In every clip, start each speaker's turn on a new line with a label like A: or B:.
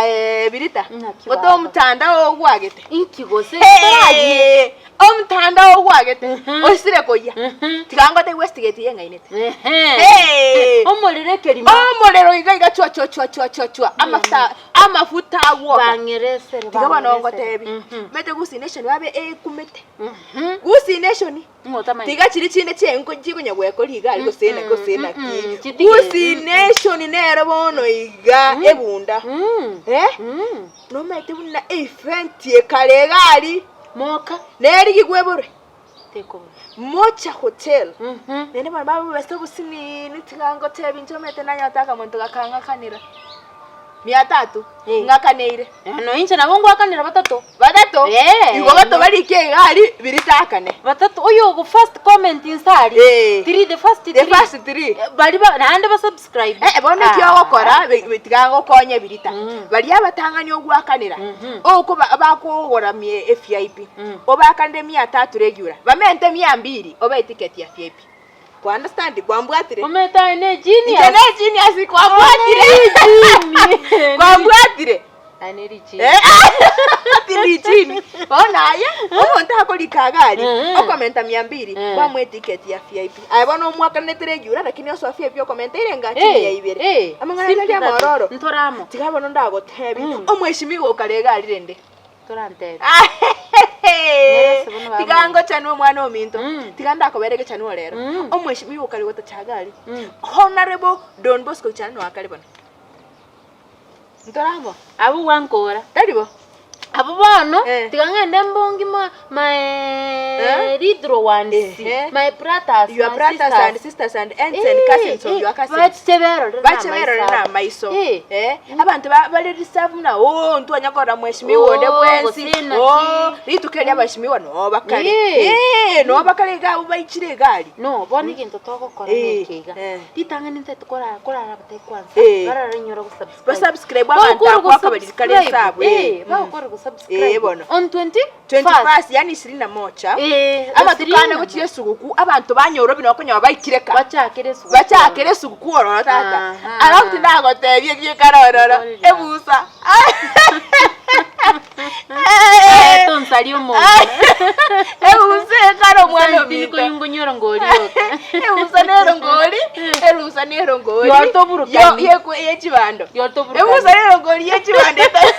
A: Aye Birita,
B: Naki
A: gote
B: baba.
A: omotandao ogwagete.
B: Inki gose toragie?
A: Hey! Omotandao ogwagete,
B: Mhm.
A: osire koyia.
B: Mhm.
A: Tiga ngote westigeti yeng'ainete.
B: Ehe.
A: Hey!
B: Omorero ekerima.
A: Omorero iga iga chwa chwa chwa chwa chwa chwa amafuta amafuta agwoka.
B: Bang'eresere
A: Tiga bono
B: bang'eresere.
A: ngotebi.
B: Mhm.
A: Mete Gusii Nation babe ekumete.
B: Mhm.
A: Gusii Nation
B: Ng'o otamanyeti?
A: tiga chiria chinde chienko chikonya gwekora iga aria gose naki gose
B: Mm,
A: naki.
B: mm, chitige.
A: Gusii
B: Mm,
A: Nation nero bono iga ebunda.
B: Mm.
A: Eh?
B: Mm.
A: Nomanyete buna eifenti ekare iga aria
B: Moka.
A: nerigigwe ebore.
B: Tekobora.
A: Mocha Hotel.
B: Mhm.
A: Naende bono babobesa obosinini tiga ngotebi inche omanyete nanyota akamonto gakang'akanera. Mia tatu,
B: Eh.
A: ng'akaneire.
B: No inche nabo ngwakanera batato.
A: Batato,
B: Eh.
A: igo batobarike iga aria biri takane.
B: Batato, oyo ogo first comment inse aria.
A: Eh.
B: Three, the first
A: The
B: three.
A: first three.
B: Eh, Bari ba naende ba subscribe.
A: Eh, bono eki
B: Ah.
A: ogokora be- be- tiga ngokonye birita.
B: Mm.
A: Baria abatang'ani ogwakanera,
B: Mhm.
A: okoba bakogora mie eVIP,
B: Mm.
A: obakanere mia tatu regular, bamente mia mbili obae ticket ya VIP. Kwa understand? Kwambwatire?
B: Omanyete aye ne genius.
A: Inche ne genius kwambwatire.
B: Genius.
A: Kwambwatire.
B: Aye ne richini.
A: Eh, tindi chini. Bono aye, omonto akorika iga aria,
B: Mhm.
A: okomenta mia mbili,
B: Mhm.
A: kwamoa eticket ya VIP. Aye bono omwakanete regular lakini osoa VIP okomenta ere enga chini ya ibere.
B: Eh,
A: Amang'ana
B: simple
A: tari
B: that.
A: amororo.
B: Ntore amo.
A: Tiga bono ndagotebi,
B: Mm.
A: omweshimiwa okare iga aria rende.
B: Torantebie. Nyerese bono
A: Tiga
B: bamanya.
A: ngochanwe omwana ominto.
B: Mm.
A: Tiga ndakobera egechanwa rero.
B: Mm.
A: Omweshimiwa okare gotacha iga aria.
B: Mm.
A: Honorable Don Bosco Ichana noakare bono. Ntore amo?
B: Abwo gwankora.
A: Tari bo?
B: Abwo bono,
A: Eh.
B: tiga ng'ende mbongi ma my
A: Eh?
B: little ones,
A: Ehe.
B: my brothers,
A: Your
B: my
A: brothers
B: sisters.
A: and sisters and aunts and cousins of your cousins.
B: Bache berorere
A: Bache berorere
B: namaiso abo.
A: namaiso.
B: Eh.
A: Eh, abanto ba- bare reserve buna oo ntwanya korora mheshimiwa onde
B: Oo,
A: bwensi.
B: gose naki.
A: Oo, rituko eria abaheshimiwa noo bakare.
B: Eh.
A: Eh, noo bakare iga abwo baichire iga aria.
B: No, bono egento togokora
A: Eh,
B: neke iga.
A: eh.
B: Ritang'ani ntaete korara korara batekwansa,
A: Eh.
B: barara inyora gosubscribe.
A: Basubscribe abanto
B: Bagokora
A: abwo akabariri kare
B: gosubscribe,
A: esabu, eh.
B: eh, bagokora gosubscribe
A: Eh, bono.
B: on 21st.
A: 21st yani ishirini na moja
B: Eh,
A: amatuko ane
B: ishirini na
A: gochia esuguku abanto banyora buna okonyora baikire ka
B: Bachakere esuguku.
A: bachakere esuguku ororo tata
B: Aha.
A: alafu tindagotebia egiekara ororo
B: Ngorire.
A: ebusa
B: Eh, tonsaria omonto.
A: ebusa ekare omwana ominto
B: Koyungonyora ngorioka.
A: ebusa nero ngori erusa nero ngori
B: Yotoburukani.
A: Yo- yekwe- yechibando
B: Yotoburukani.
A: ebusa nero ngori yechibando eta-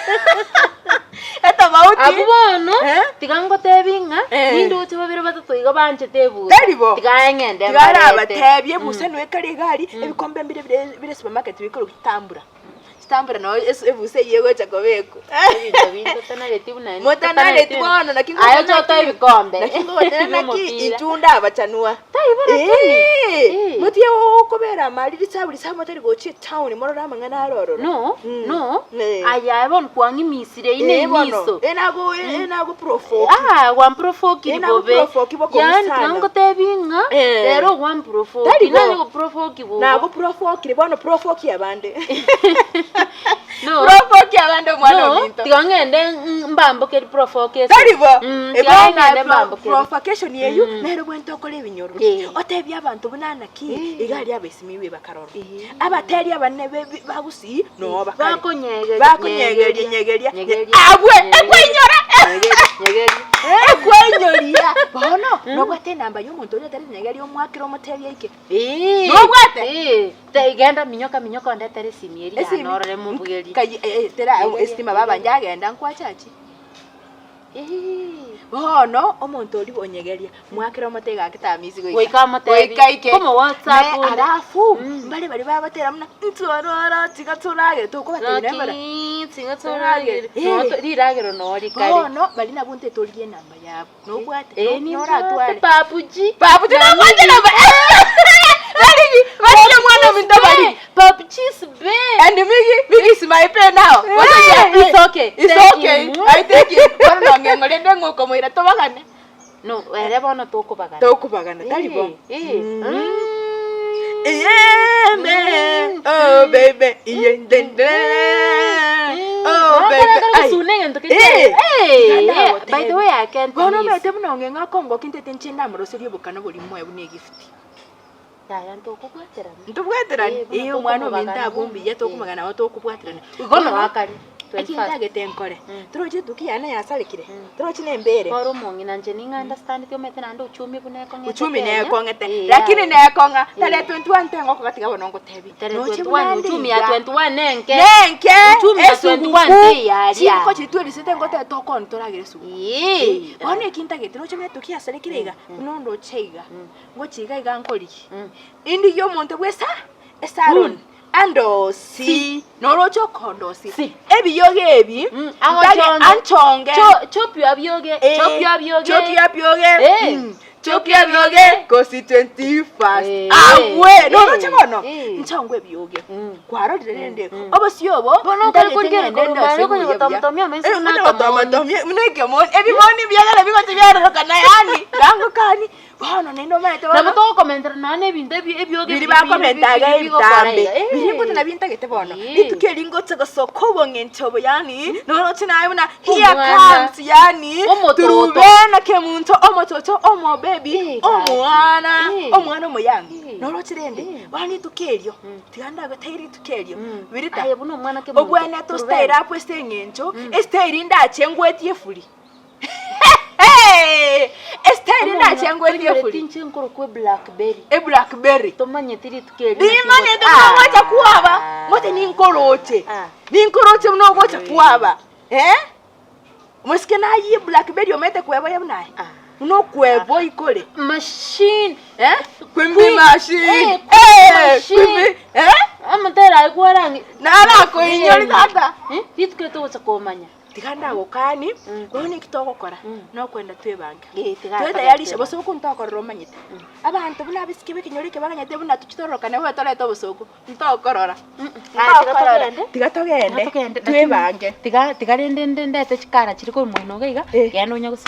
A: etobauti
B: Abwo bono
A: Eh?
B: tiga ngotebi ng'a
A: Eh.
B: nindoche babere batato iga banchete ebusa.
A: Tari bo.
B: Tiga ng'ende
A: Tiga
B: mbarete.
A: arabatebie ebusa noe ekare iga aria ebikombe mbire bire bire supermarket bikorwa chitambura chitambura noo ase ebusa eywo egocha kobekwa
B: Ebinto binde totanareti buna intwe
A: Motanareti bono naki
B: Aye oche otoe ebikombe.
A: Naki ngogoteba naki
B: Bi'omopira.
A: intwe ndabachanua.
B: Taibo lakini.
A: Eh,
B: Eh.
A: motige gokobera amari risabu risabu motari gochia etown morore amang'ana aro ororo.
B: No,
A: Mm.
B: no.
A: Eh.
B: Aya bono kwang'imisire ine
A: Eh, bono.
B: emiso.
A: Eh, nago eh, nago provoke.
B: Ah, gwamprovoke
A: Eh, nago
B: bobe.
A: provoke bokong'u
B: Yaani
A: sana.
B: tiga ngotebi ng'a
A: Eh.
B: rero gwamprovoke.
A: Tari bo.
B: Nanye goprovoke bobe.
A: Nago provokire bono provoke abande.
B: No.
A: Provoke abande omwana
B: No,
A: ominto.
B: tiga ng'ende mm, mbambokeri provoke ase.
A: Tari bo.
B: Mm,
A: Eh,
B: tiga
A: bono
B: ng'ende
A: pro-
B: mbambokeri.
A: provocation eywo
B: Mm.
A: nere bwente okore ebinyoro.
B: Eh.
A: Otebie abanto buna naki
B: Eh.
A: iga aria abaisimiwe bakarorwa.
B: Eh.
A: Abateri abanene be- be- ba Gusii noo bakare.
B: Bakonyegeria.
A: Bakonyegeria nyegeria.
B: Nyegeria.
A: Abwe
B: Nyegeria.
A: ekwenyora.
B: Nyegeria. Nyegeria.
A: Ekwenyoria. Bono nobwate enamba ya omonto oria otari nyegeria omwakere omotebie aike.
B: Ee.
A: Nobwate?
B: Ee. Te- Genda minyoka minyoka ondetere esimi eria
A: Esimi.
B: yane orore mobugerie.
A: Kai eh, eh, tera
B: Nyegeria,
A: estima baba
B: nyegeria.
A: njagenda nkwachachi.
B: Ee.
A: Bono omonto oria onyegeria mwakere omotebie gaki tamisi goika.
B: Goika amotebie.
A: Goika aike.
B: Komo WhatsApp
A: Ne
B: onde.
A: alafu
B: Mm.
A: mbare baria bagotera buna ntwarora tiga toragere tokobatebia nembara.
B: Naki tiga toragere.
A: Eh.
B: Noto- Riragero noo rikare.
A: Bono baria nabwo ntete origie enamba yabo. Nobwate?
B: Eh,
A: Noratware?
B: nimbwate Papuji.
A: Papuji nobwate namba. Barigi, barigi omwana ominto barigi.
B: Papuji's bae.
A: And Miggy, Miggy is my pen now. What is your pen?
B: It's okay.
A: It's
B: Thank
A: okay.
B: you.
A: I take it. Bono nong'eng'o rende ng'okomoira tobagane.
B: No, ere bono tokobagana.
A: Tokobagana, tari bo.
B: Eh, eh.
A: Mm.
B: Mm.
A: Yeah, man. Oh, baby. Yeah, den, den. Oh, baby. Ai.
B: Gusuna egento
A: Eh.
B: keke. Eh,
A: Ganda
B: eh,
A: goteba.
B: by the way I can't
A: Bono
B: miss.
A: omanyete buna ong'eng'o akongokia ntete inche ndamoroserie obokano boria moe buna egift.
B: Yaya ntokobwaterana.
A: Ntobwaterani?
B: Eh, buna
A: Eh, omwana ominto
B: tokomobagana
A: abwo mbuya
B: bono.
A: tokomagana nabo tokobwaterana.
B: Igo
A: Bono
B: noakare.
A: Eki
B: 21st.
A: ntagete nkore,
B: Mm.
A: torochi etuki yane yasarekire,
B: Mm.
A: torochi nembere.
B: Kore omong'ina inche ning'a understand omanyete naende uchumi buna ekong'ete
A: Uchumi
B: Kenya.
A: nekong'ete,
B: Eh,
A: lakini
B: yaya.
A: nekong'a, tarehe
B: Eh.
A: 21 tengoko tiga bono ngotebi.
B: Tarehe
A: Noche
B: 21
A: buna nde
B: uchumi ya
A: iga.
B: 21 nenke.
A: Nenke,
B: Uchumi ya 21
A: esuguku,
B: teiyaria.
A: chingoko chiria twerisete ngotebe tokoni toragere esuguku.
B: Ee.
A: Bono eki ntagete, noche buna etuki yasarekire iga, buna ondoche iga, ngochia iga iga nkorigie. Indigie omonto bwa esa, esaroni, andosi, noroche okondosi.
B: Si.
A: Ebiyogo ebi,
B: Mm,
A: ntage
B: agochonge.
A: anchonge.
B: Cho- chopio abioge,
A: Eh,
B: chopio abioge.
A: chopio abioge.
B: Eh.
A: Chopio abioge, kosi 21st.
B: Eh,
A: Abwe,
B: eh,
A: noroche bono,
B: eh.
A: nchongwe ebioge.
B: Mm.
A: Kwarorire rende,
B: Mm.
A: obosio obo,
B: Bono okore
A: ntagete
B: korigereria
A: ng'ende
B: korwa
A: ndose
B: mare okonya
A: buya buya.
B: gotomotomia amaiso
A: Eh,
B: buna
A: okonya
B: akamoni.
A: gotomotomia, buna ekemoni. Ebimoni biagera bigochi biarorokana yaani, gangokani. Bono naende omanyete
B: Nabo
A: bono,
B: togokomentera nonya na ebinto ebi- ebioge
A: biri
B: biri-
A: bakomentaga
B: biri- bigokora
A: ebitambe
B: iga. Eh.
A: biri ngote nabio ntagete bono
B: Eh.
A: rituko eri ngocha gosoka obong'encho obo yaani noroche naye buna here
B: Omwana.
A: comes yaani
B: Omototo.
A: turubena kemunto omototo omobebi
B: Eh,
A: omwana
B: Eh.
A: omwana omoyangi
B: Eh.
A: noroche rende
B: Eh.
A: bono rituko erio
B: Mm.
A: tiga ndagoteire rituko erio
B: Mm.
A: birita
B: Aye buna omwana kemunto.
A: obwenerete ostyle
B: Turubena.
A: up ase eng'encho estyle ndache ngwetie efuri Estyle ndache ngwetie efuri
B: Inche nkorokwa eblackberry.
A: Eblackberry.
B: Tomanyeti rituko eri.
A: Nimanyete buna ngocha kwaba. Ngote ninkoroche.
B: Ah.
A: Ninkoroche buna ogocha kwaba. Eh? Omosike naye eblackberry omanyete kweboyia buna aye.
B: Ah.
A: Buna okweboyia kore.
B: Machine.
A: Eh? Queen machine.
B: Eh, queen
A: Eh,
B: machine.
A: queen eh?
B: Amatera aye kwarangi.
A: Narakoinyori tata.
B: Eh? Rituko eri togocha komanya.
A: Tiga ndagokani, bono naki togokora, nokwenda twebange.
B: Eh, tiga
A: Twetayarishe bosoko ntokorora omanyete. Abanto buna abisike b'ekenyoro eke baganyete buna tochie tororokane bobe torete obosoko, ntokorora.
B: Aye, tiga
A: Ntokorora.
B: togende.
A: Tiga togende,
B: Tiga togende.
A: twebange.
B: Tiga tiga rende ndete chikara chiri korwa moino iga iga,
A: Eh.
B: genda onye gosibia.